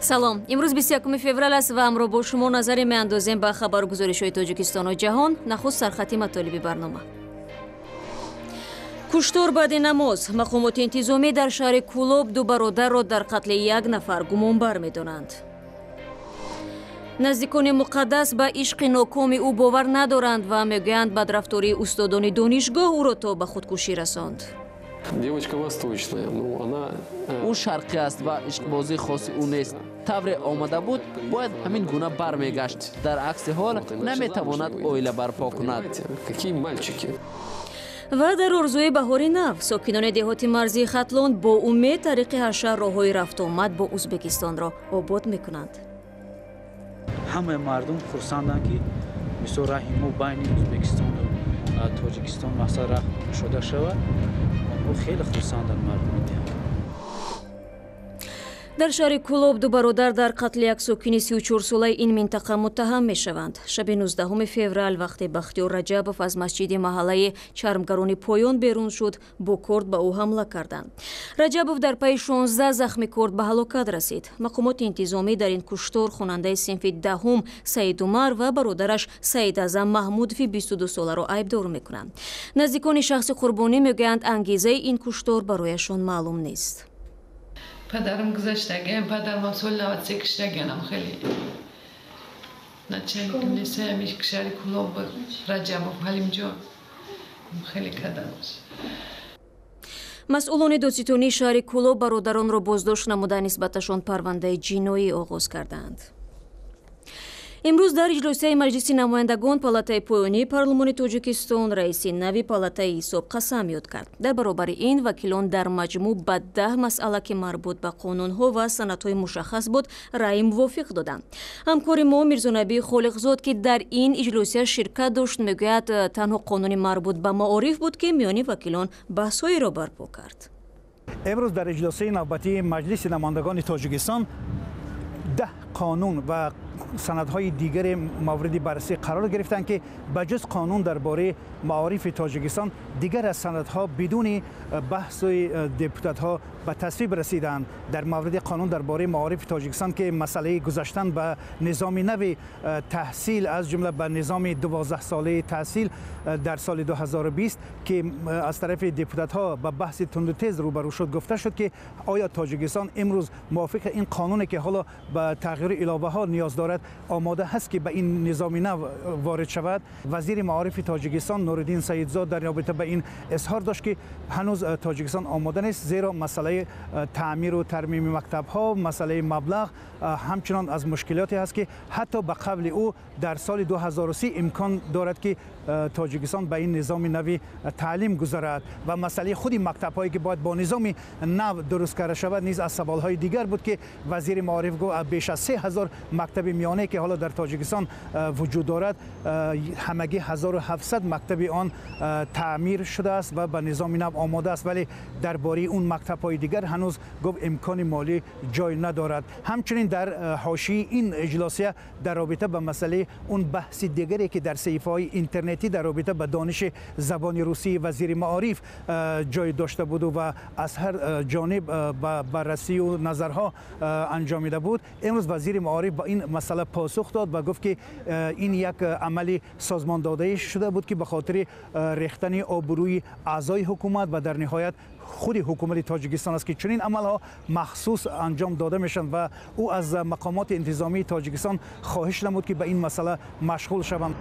Салом. Имрӯз 21 феврал аст ва ҳамроҳ бо шумо назаре меандозем ба хабару гузоришҳои Тоҷикистону ҷаҳон. Нахуст сархати матолиби барнома. Куштор баъди намоз. Мақомоти интизомӣ дар шаҳри Кӯлоб ду бародарро дар қатли як нафар гумонбар медонанд. Наздикони муқаддас ба ишқи нокоми ӯ бовар надоранд ва мегӯянд бадрафтории устодони донишгоҳ ӯро то ба худкушӣ расонд. Девочка восточная, ну она Ӯ шарқӣ аст ва ишқбозии хоси ӯ нест. Тавре омада буд, бояд ҳамин гуна бармегашт. Дар акси ҳол наметавонад оила барпо кунад. Какие мальчики. Ва дар орзуи баҳори нав сокинони деҳоти марзии Хатлон бо умед тариқи ҳашар роҳҳои рафтуомад бо Ӯзбекистонро обод мекунанд. Ҳамаи мардум хурсанданд, ки мисол раҳи мо байни Ӯзбекистону Тоҷикистон мақсад раҳ кушода шавад. Онҳо хеле хурсанданд, мардуми деҳот. Дар шаҳри Кӯлоб ду бародар дар қатли як сокини 34-солаи ин минтақа муттаҳам мешаванд. Шаби 19 феврал вақте Бахтиёр Раҷабов аз масҷиди маҳаллаи Чармгарони Поён берун шуд, бо корд ба ӯ ҳамла карданд. Раҷабов дар пайи 16 захми корд ба ҳалокат расид. Мақомоти интизомӣ дар ин куштор хонандаи синфи 10 Саидумар ва бародараш Саидазам Маҳмудови 22-соларо айбдор мекунанд. Наздикони шахси қурбонӣ мегӯянд, ангезаи ин куштор барояшон маълум нест. Падарам гузаштаган, падарам соли 93 киштаганам хеле. Начальник милисия ҳамиш шаҳри Кӯлоб буд, Раҷабов Ҳалимҷон. Хеле каданаш. Масъулони додситонии шаҳри Кӯлоб бародаронро боздошт намуда, нисбаташон парвандаи ҷиноӣ оғоз кардаанд. Имрӯз дар иҷлосияи Маҷлиси намояндагон, палатаи поёнии парлумони Тоҷикистон, раиси нави палатаи ҳисоб қасам ёд кард. Дар баробари ин вакилон дар маҷмӯъ ба 10 масъала, ки марбут ба қонунҳо ва санадҳои мушаххас буд, раъи мувофиқ доданд. Ҳамкори мо Мирзонабӣ Холиқзод, ки дар ин иҷлосия ширкат дошт, мегӯяд, танҳо қонуни марбут ба маориф буд, ки миёни вакилон баҳсҳоеро барпо кард. Имрӯз дар иҷлосияи навбатии Маҷлиси намояндагони Тоҷикистон 10 қонун ва санадҳои дигаре мавриди баррасӣ қарор гирифтанд, ки ба ҷуз қонун дар бораи маорифи Тоҷикистон дигар аз санадҳо бидуни баҳси депутатҳо ба тасвиб расиданд. Дар мавриди қонун дар бораи маорифи Тоҷикистон, ки масъалаи гузаштан ба низоми нави таҳсил, аз ҷумла ба низоми 12-солаи таҳсил дар соли 2020, ки аз тарафи депутатҳо ба баҳси тунду тез рӯбарӯ шуд, гуфта шуд, ки оё Тоҷикистон имрӯз мувофиқи ин қонуне, ки ҳоло ба тағйиру иловаҳо ниёз дорад, омода ҳаст, ки ба ин низоми нав ворид шавад. Вазири маорифи Тоҷикистон Нуриддин Саидзод дар робита ба ин изҳор дошт, ки ҳанӯз Тоҷикистон омода нест, зеро масъалаи таъмиру тармими мактабҳо, масъалаи маблағ ҳамчунон аз мушкилоте ҳаст, ки ҳатто ба қавли ӯ дар соли 2030 имкон дорад, ки Тоҷикистон ба ин низоми нави таълим гузарад. Ва масъалаи худи мактабҳое, ки бояд бо низоми нав дуруст карда шавад, низ аз саволҳои дигар буд, ки вазири маориф гуфт, беш аз 3000 мактаби миёнае, ки ҳоло дар Тоҷикистон вуҷуд дорад, ҳамагӣ 1700 мактаби он таъмир шудааст ва ба низоми нав омода аст, вале дар бораи он мактабҳои дигар ҳанӯз, гуфт, имкони молӣ ҷой надорад. Ҳамчунин дар ҳошияи ин иҷлосия дар робита ба масъалаи он баҳси дигаре, ки дар саҳифаҳои интернетӣ дар робита ба дониши забони русии вазири маориф ҷой дошта буду ва аз ҳар ҷониб ба баррасию назарҳо анҷомида буд, имрӯз вазири маориф ба ин масъала посух дод ва гуфт, ки ин як амали созмондодаӣ шуда буд, ки ба хотири рехтани обрӯи аъзои ҳукумат ва дар ниҳоят худи ҳукумати Тоҷикистон аст, ки чунин амалҳо махсус анҷом дода мешаванд. Ва ӯ аз мақомоти интизомии Тоҷикистон хоҳиш намуд, ки ба ин масъала машғул шаванд.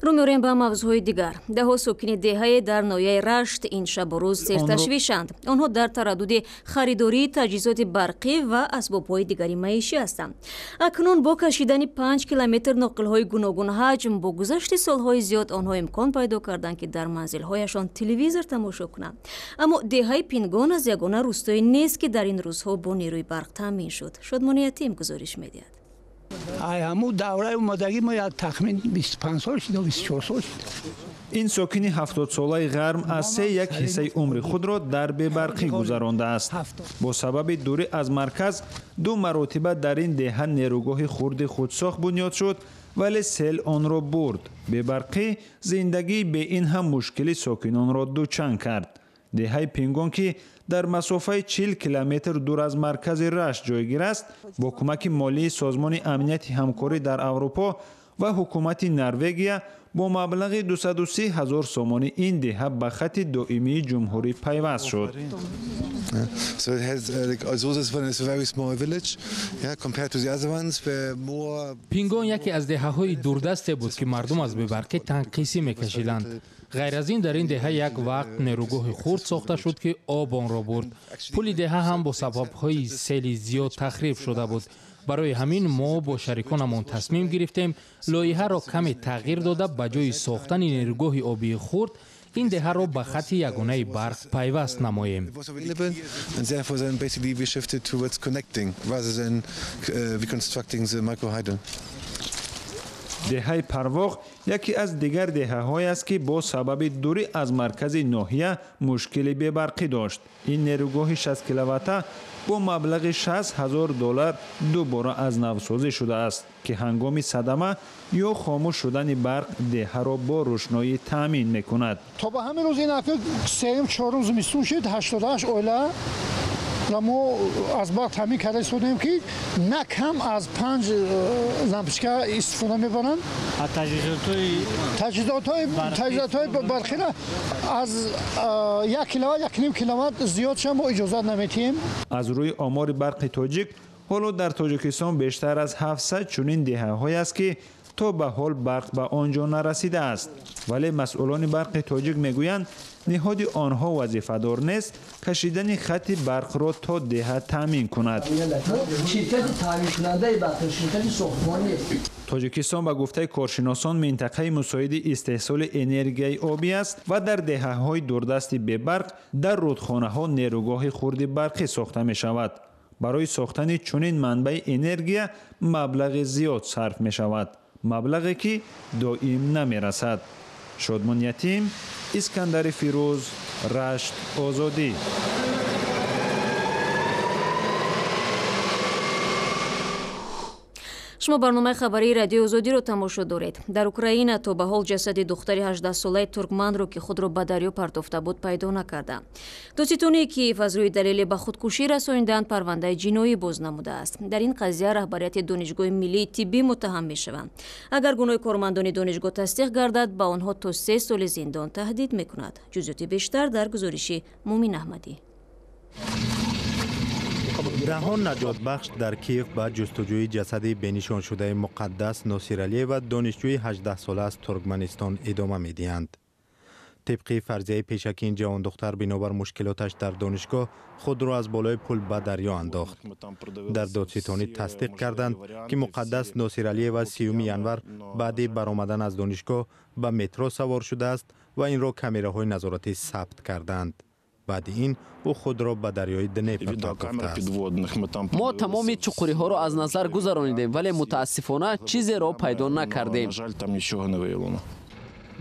Рӯ меорем ба мавзӯъҳои дигар. Даҳҳо сокини деҳае дар ноҳияи Рашт ин шабу рӯз серташвишанд. Онҳо дар тараддуди харидории таҷҳизоти барқӣ ва асбобҳои дигари маишӣ ҳастанд. Акнун бо кашидани 5 километр ноқилҳои гуногунҳаҷм бо гузашти солҳои зиёд онҳо имкон пайдо карданд, ки дар манзилҳояшон телевизор тамошо кунанд. Аммо деҳаи Пингон аз ягона рӯстое нест, ки дар ин рӯзҳо бо нерӯи барқ таъмин шуд. Шодмони Ятим гузориш медиҳад. Ай ҳамун давраи омодагӣ мо як тахмин 25 сол шуд, 24 сол шуд. Ин сокини 70-солаи Ғарм аз се як ҳиссаи умри худро дар бебарқӣ гузарондааст. Бо сабаби дурӣ аз марказ ду маротиба дар ин деҳа нерӯгоҳи хурди худсохт бунёд шуд, вале сел онро бурд. Бебарқӣ зиндагии бе ин ҳам мушкили сокинонро дучанд кард. Деҳаи Пингон, ки Дар масофаи 40 километр дур аз маркази Рашт ҷойгир аст, бо кӯмаки молии Созмони амнияти ҳамкорӣ дар Аврупо ва ҳукумати Норвегия бо маблағи 230 ҳазор сомонӣ ин деҳа ба хати доимии ҷумҳурӣ пайваст шуд. Пингон яке аз деҳаҳои дурдасте буд, ки мардум аз бебарқӣ танқисӣ мекашиданд. Ғайр аз ин, дар ин деҳа як вақт нерӯгоҳи хурд сохта шуд, ки об онро бурд. Пули деҳа ҳам бо сабабҳои сели зиёд тахриб шуда буд. Барои ҳамин мо бо шариконамон тасмим гирифтем лоиҳаро каме тағйир дода, ба ҷои сохтани нерӯгоҳи обии хурд ин деҳаро ба хати ягонаи барқ пайваст намоем. Деҳаи Парвоғ яке аз дигар деҳаҳое аст, ки бо сабаби дурӣ аз маркази ноҳия мушкили бебарқӣ дошт. Ин нерӯгоҳи 60 киловатта бо маблағи 60 ҳазор доллар дубора аз навсозӣ шудааст, ки ҳангоми садама ё хомӯш шудани барқ деҳаро бо рӯшноӣ таъмин мекунад. То ба ҳамин рӯз ин сеюм чорум зимистон шуд, 88 оила ва мо аз барқ таъмин карда истодем, ки на кам аз 5 лампочка истифода мебаранд. Таҷҳизотҳои барқиро аз 1 киловатт, 1,5 киловатт зиёдша мо иҷозат наметиҳем. Аз рӯи омори Барқи Тоҷик, ҳоло дар Тоҷикистон бештар аз 700 чунин деҳаҳое аст, ки то ба ҳол барқ ба он ҷо нарасидааст. Вале масъулони Барқи Тоҷик мегӯянд, ниҳоди онҳо вазифадор нест кашидани хати барқро то деҳа таъмин кунад. Тоҷикистон ба гуфтаи коршиносон минтақаи мусоиди истеҳсоли энергияи обӣ аст ва дар деҳаҳои дурдасти бебарқ дар рудхонаҳо нерӯгоҳи хурди барқӣ сохта мешавад. Барои сохтани чунин манбаи энергия маблағи зиёд сарф мешавад, маблағе ки доим намерасад. Шодмон Ятим, Искандари Фирӯз, Рашт, Озодӣ. Шумо барномаи хабарии Радиои Озодиро тамошо доред. Дар Украина то ба ҳол ҷасади духтари 18-солаи туркманро, ки худро ба дарё партофта буд, пайдо накарда. Додситонии Киев аз рӯи далели ба худкушӣ расонидан парвандаи ҷиноӣ боз намудааст. Дар ин қазия раҳбарияти Донишгоҳи миллии тиббӣ муттаҳам мешаванд. Агар гуноҳи кормандони донишгоҳ тасдиқ гардад, ба онҳо то 3 соли зиндон таҳдид мекунад. Ҷузъиёти бештар дар гузориши Мумин Аҳмадӣ. Даҳон наҷотбахш дар Киев ба ҷустуҷӯи ҷасади бенишоншудаи Муқаддас Носиралиева, донишҷӯи 18-сола аз Туркманистон, идома медиҳанд. Тибқи фарзияи пешакӣ, ин ҷавондухтар бинобар мушкилоташ дар донишгоҳ худро аз болои пул ба дарё андохт. Дар додситонӣ тасдиқ карданд, ки Муқаддас Носиралиева 30 январ баъди баромадан аз донишгоҳ ба метро савор шудааст ва инро камераҳои назоратӣ сабт карданд. Баъди ин ӯ худро ба дарёи Днепр партофтааст. Мо тамоми чуқуриҳоро аз назар гузаронидем, вале мутаассифона чизеро пайдо накардем.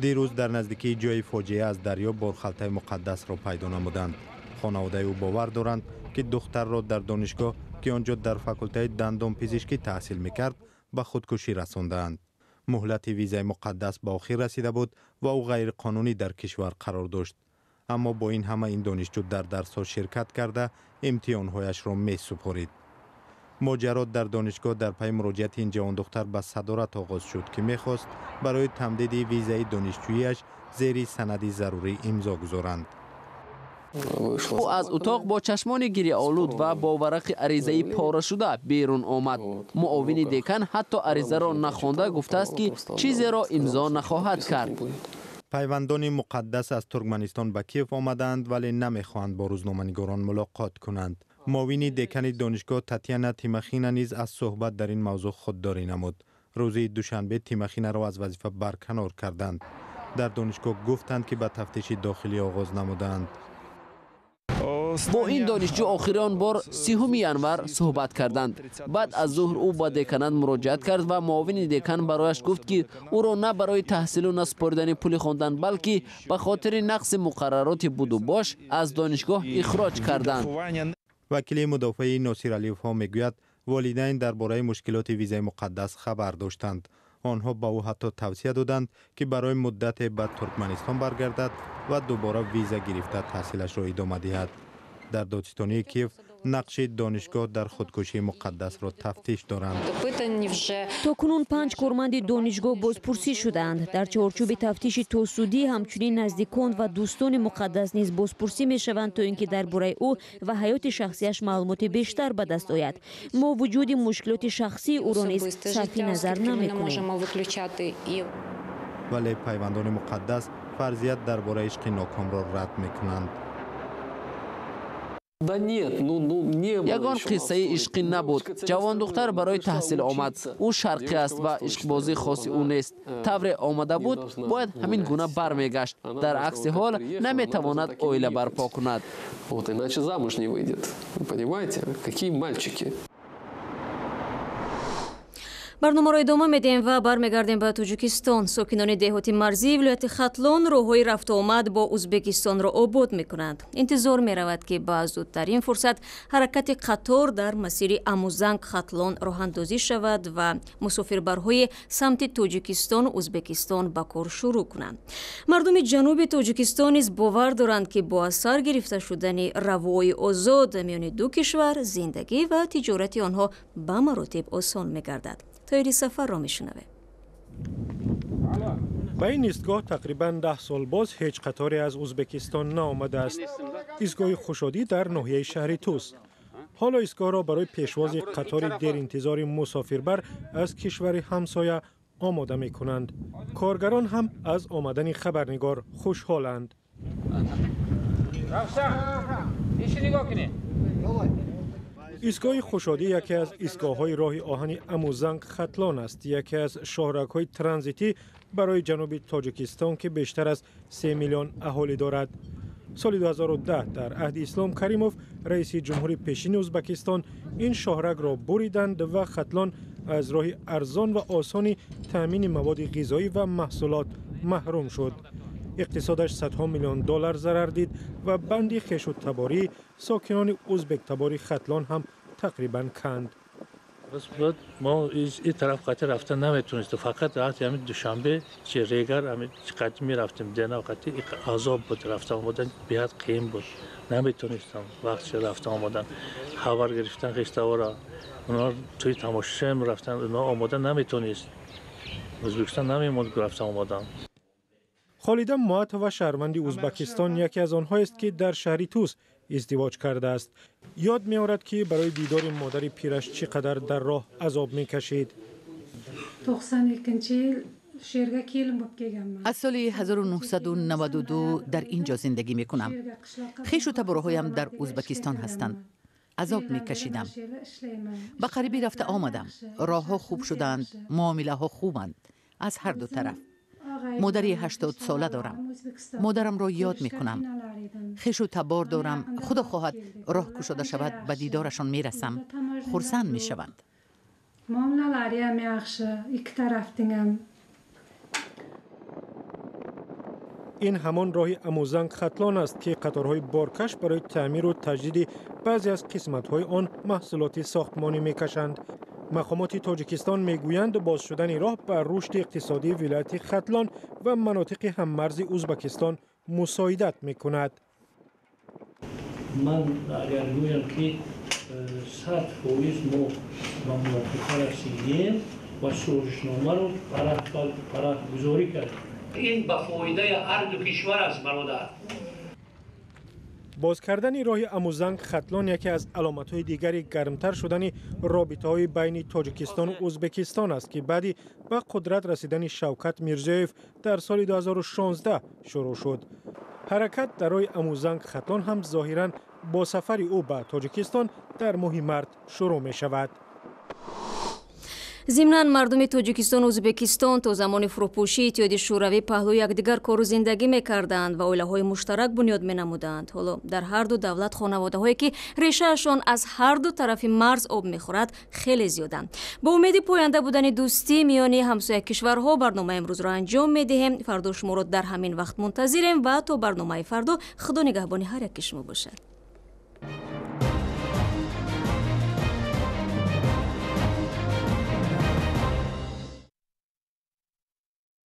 Дирӯз дар наздикии ҷои фоҷиа аз дарё борхалтаи Муқаддасро пайдо намуданд. Хонаводаи ӯ бовар доранд, ки духтарро дар донишгоҳ, ки он ҷо дар факултаи дандонпизишкӣ таҳсил мекард, ба худкушӣ расондаанд. Муҳлати визаи Муқаддас ба охир расида буд ва ӯ ғайриқонунӣ дар кишвар қарор дошт. Аммо бо ин ҳама ин донишҷӯ дар дарсҳо ширкат карда, имтиҳонҳояшро месупорид. Моҷаро дар донишгоҳ дар пайи муроҷиати ин ҷавондухтар ба садорат оғоз шуд, ки мехост барои тамдиди визаи донишҷӯиаш зери санади зарурӣ имзо гузоранд. Ӯ аз утоқ бо чашмони гиряолуд ва бо варақи аризаи порашуда берун омад. Муовини декан ҳатто аризаро нахонда гуфтааст, ки чизеро имзо нахоҳад кард. Пайвандони Муқаддас аз Туркманистон ба Киев омадаанд, вале намехоҳанд бо рӯзноманигорон мулоқот кунанд. Муовини декани донишгоҳ Татьяна Тимохина низ аз суҳбат дар ин мавзӯъ худдорӣ намуд. Рӯзи душанбе Тимохинаро аз вазифа барканор карданд. Дар донишгоҳ гуфтанд, ки ба тафтиши дохилӣ оғоз намудаанд. Бо ин донишҷӯ охирон бор 30 январ суҳбат карданд. Баъд аз зуҳр ӯ ба деканат муроҷиат кард ва муовини декан барояш гуфт, ки ӯро на барои таҳсилу на супоридани пули хондан, балки ба хотири нақси муқаррароти будубош аз донишгоҳ ихроҷ карданд. Вакили мудофиаи Носиралиевҳо мегӯяд, волидайн дар бораи мушкилоти визаи Муқаддас хабар доштанд. Онҳо ба ӯ ҳатто тавсия доданд, ки барои муддате ба Туркманистон баргардад ва дубора виза гирифта таҳсилашро идома диҳад. Дар додситонии Киев нақши донишгоҳ дар худкушии Муқаддасро тафтиш доранд. То кунун 5 корманди донишгоҳ бозпурсӣ шудаанд. Дар чорчӯби тафтиши тосудӣ ҳамчунин наздикон ва дӯстони Муқаддас низ бозпурсӣ мешаванд, то ин ки дар бораи ӯ ва ҳаёти шахсияш маълумоти бештар ба даст ояд. Мо вуҷуди мушкилоти шахсии ӯро низ сарфи назар намекунем. Вале пайвандони Муқаддас фарзият дар бораи ишқи нокомро рад мекунанд. Ягон қиссаи ишқӣ набуд. Ҷавондухтар барои таҳсил омад. Ӯ шарқӣ аст ва ишқбозӣ хоси ӯ нест. Тавре омада буд, бояд ҳамин гуна бармегашт. Дар акси ҳол наметавонад оила барпо кунад. Иначе замуж не выйдет. Понимаете, какие мальчики. Барномаро идома медиҳем ва бармегардем ба Тоҷикистон. Сокинони деҳоти марзии вилояти Хатлон роҳҳои рафтуомад бо Узбекистонро обод мекунанд. Интизор меравад, ки ба зудтарин фурсат ҳаракати қатор дар масири Амузанг-Хатлон роҳандозӣ шавад ва мусофирбарҳои самти Тоҷикистону Узбекистон ба кор шурӯъ кунанд. Мардуми ҷануби Тоҷикистон низ бовар доранд, ки бо аз сар гирифта шудани равои озод миёни ду кишвар зиндагӣ ва тиҷорати онҳо ба маротиб осон мегардад. Тоири Сафарро мешунавем. Ба ин истгоҳ тақрибан 10 сол боз ҳеҷ қаторе аз Узбекистон наомадааст. Истгоҳи Хушодӣ дар ноҳияи шаҳри Тус. Ҳоло истгоҳро барои пешвози қатори деринтизори мусофирбар аз кишвари ҳамсоя омода мекунанд. Коргарон ҳам аз омадани хабарнигор хушҳоланд. Истгоҳи Хушодӣ яке аз истгоҳҳои роҳи оҳани Амузанг-Хатлон аст, яке аз шоҳрагҳои транзитӣ барои ҷануби Тоҷикистон, ки бештар аз 3 миллион аҳолӣ дорад. Соли 2010 дар аҳди Ислом Каримов, раиси ҷумҳури пешини Узбекистон, ин шоҳрагро буриданд ва Хатлон аз роҳи арзон ва осони таъмини маводи ғизоӣ ва маҳсулот маҳрум шуд. Иқтисодаш садҳо миллион доллар зарар дид ва банди хешу табории сокинони узбектабори Хатлон ҳам тақрибан канд. Мо ин тараф қати рафта наметонистем, фақат ҳамин Душанбе чи Регар ҳамин қати мерафтем. Дена қати азоб буд, рафта омадан беҳад қиин буд, наметонистам вақт рафта омадан, хабар гирифтан хештавора, онҳо тӯи тамошашам рафтан, онҳо омода наметонист, Ӯзбекистон намемонд рафта омадан. Холида Муатова, шаҳрванди Узбекистон, яке аз онҳоест, ки дар шаҳри Тус издивоҷ кардааст. Ёд меорад, ки барои дидори модари пираш чӣ қадар дар роҳ азоб мекашид. Аз соли 1992 дар ин ҷо зиндагӣ мекунам. Хешу таборҳоям дар Узбекистон ҳастанд. Азоб мекашидам. Ба қарибӣ рафта омадам. Роҳҳо хуб шуданд, муомилаҳо хубанд аз ҳар ду тараф. Модари 80 сола дорам. Модарамро ёд мекунам. Хешу табор дорам. Худо хоҳад роҳ кушода шавад, ба дидорашон мерасам. Хурсанд мешаванд. Ин ҳамон роҳи Амузанг-Хатлон аст, ки қаторҳои боркаш барои таъмиру таҷдиди баъзе аз қисматҳои он маҳсулоти сохтмонӣ мекашанд. Мақомоти Тоҷикистон мегӯянд, боз шудани роҳ ба рушди иқтисодии вилояти Хатлон ва манотиқи ҳаммарзи Узбекистон мусоидат мекунад. Ман агар гӯям, ки 100% мо ба мувофиқа расидем ва созишномаро парахгузорӣ кардем. Ин ба фоидаи ҳар ду кишвар аст, бародар. Боз кардани роҳи Амузанг-Хатлон яке аз аломатҳои дигари гармтар шудани робитаҳои байни Тоҷикистону Узбекистон аст, ки баъди ба қудрат расидани Шавкат Мирзиёев дар соли 2016 шурӯъ шуд. Ҳаракат дар роҳи Амузанг-Хатлон ҳам зоҳиран бо сафари ӯ ба Тоҷикистон дар моҳи март шурӯъ мешавад. Зимнан мардуми Тоҷикистону Узбекистон то замони фурӯпӯшии Иттиҳоди Шӯравӣ паҳлӯи якдигар кору зиндагӣ мекарданд ва оилаҳои муштарак бунёд менамуданд. Ҳоло дар ҳар ду давлат хонаводаҳое, ки решаашон аз ҳар ду тарафи марз об мехӯрад, хеле зиёданд. Бо умеди поянда будани дӯстӣ миёни ҳамсоя кишварҳо барномаи имрӯзро анҷом медиҳем. Фардо шуморо дар ҳамин вақт мунтазирем ва то барномаи фардо Худо нигаҳбони ҳар яки шумо бошад.